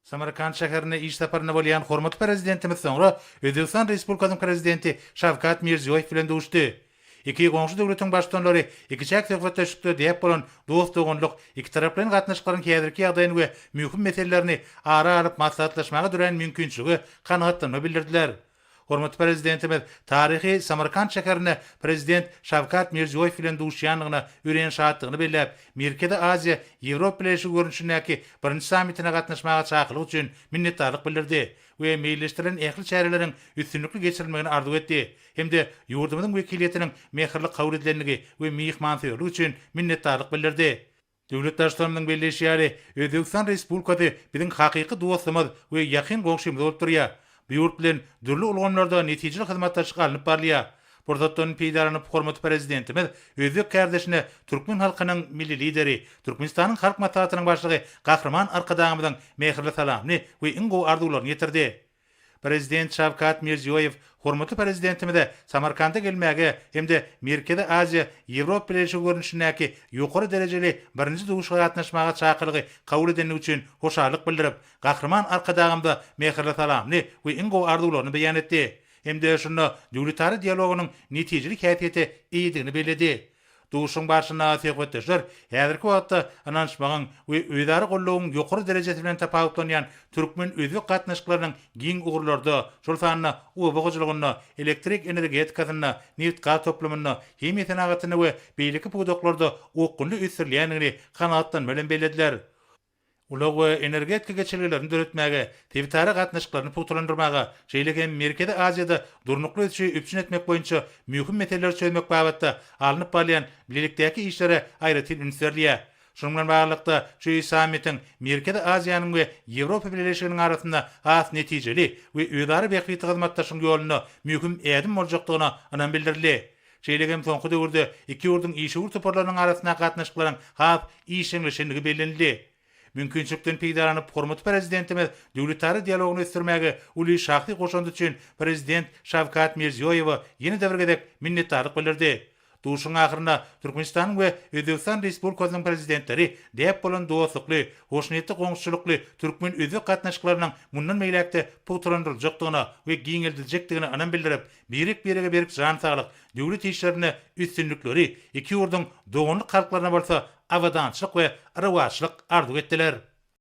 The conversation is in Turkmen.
Samarkant şäherinde iş saparynda bolýan hormatly Prezidentimiz soňra Özbegistan Respublikasynyň Prezidenti Şawkat Mirziýoýew bilen duşdy. Iki goňşy döwletiň Baştutanlary ikiçäk söhbetdeşlikde däp bolan dost-doganlyk, ikitaraplaýyn gatnaşyklaryň häzirki ýagdaýyny we möhüm meselelerini ara alyp maslahatlaşmaga dörän mümkinçilige kanagatlanma bildirdiler. Hormatly Prezidentimiz taryhy Samarkant şäherinde Prezident Şawkat Mirziýoýew bilen duşýandygyna örän şatdygyny belläp, Merkezi Aziýa, Ýewropa Bileleşigi görnüşindäki birinji sammitine gatnaşmaga çakylyk üçin minnetdarlyk bildirdi we meýilleşdirilen ähli çäreleriň üstünlikli geçirilmegini arzuw etdi hem-de ýurdumyzyň wekiliýetiniň mähirli kabul edilendigi we myhmansöýerligi üçin minnetdarlyk bildirdi. Döwlet Baştutanymyzyň belleýşi ýaly, Özbegistan Respublikasy biziň hakyky dostumyz we ýakyn goňşymyz bolup durýar. Bu ýurt bilen dürli ulgamlarda netijeli hyzmatdaşlyk alnyp barylýar. Pursatdan peýdalanyp, hormatly Prezidentimiz özbek kärdeşine türkmen halkynyň Milli Lideri, Türkmenistanyň Halk Maslahatynyň Başlygy Gahryman Arkadagymyzyň mähirli salamyny we iň gowy arzuwlaryny ýetirdi. Prezident Şawkat Mirziýoýew hormatly Prezidentimize Samarkanda gelmäge hem-de Merkezi Aziýa, Ýewropa Bileleşigi görnüşindäki ýokary derejeli birinji duşuşyga gatnaşmaga çakylygy kabul edendigi üçin hoşallyk bildirip, Gahryman Arkadagymyza mähirli salamyny we iň gowy arzuwlaryny beýan etdi hem-de şunda döwletara dialogynyň netijeli häsiýete eýedigini belledi. Duşuşygyň barşynda söhbetdeşler häzirki wagtda ynanyşmagyň we özara goldawyň ýokary derejesi bilen tapawutlanýan türkmen-özbek gatnaşyklarynyň giň ugurlarda, şol sanda oba hojalygynda, elektrik energetikasynda, nebit-gaz toplumynda, himiýa senagatynda we beýleki pudaklarda okgunly ösdürilýändigini kanagatlanma bilen bellediler. Ulag we energetika geçelgelerini döretmäge, sebitara gatnaşyklaryny pugtalandyrmaga, şeýle hem Merkezi Aziýada durnukly ösüşi üpjün etmek boýunça möhüm meseleleri çözmek babatda alnyp barylýan bilelikdäki işlere aýratyn üns berilýär. Şunuň bilen baglylykda, şu sammitiň Merkezi Aziýanyň we Ýewropa Bileleşiginiň arasynda has netijeli we özara bähbitli hyzmatdaşlygyň ýolunda möhüm ädim boljakdygyna ynam bildirildi. Şeýle hem soňky döwürde iki ýurduň işewür toparlarynyň arasyndaky gatnaşyklaryň has işjeňleşendigi bellenildi. Mümkinçilikden peýdalanyp, hormatly Prezidentimiz döwletara dialogyny ösdürmäge uly şahsy goşandy üçin Prezident Şawkat Mirziýoýewe ýene-de bir gezek minnetdarlyk bildirdi. Duşuşygyň ahyrynda Türkmenistanyň we Özbegistan Respublikasynyň Prezidentleri däp bolan dostlukly, hoşniýetli goňşuçylykly türkmen-özbek gatnaşyklarynyň mundan beýläk-de pugtalandyryljakdygyna we giňeldiljekdigine ynam bildirip, Birek-birege berk jan saglyk, döwlet işlerinde üstünlikleri, iki ýurduň doganlyk halklaryna bolsa abadançylyk we rowaçlyk arzuw etdiler.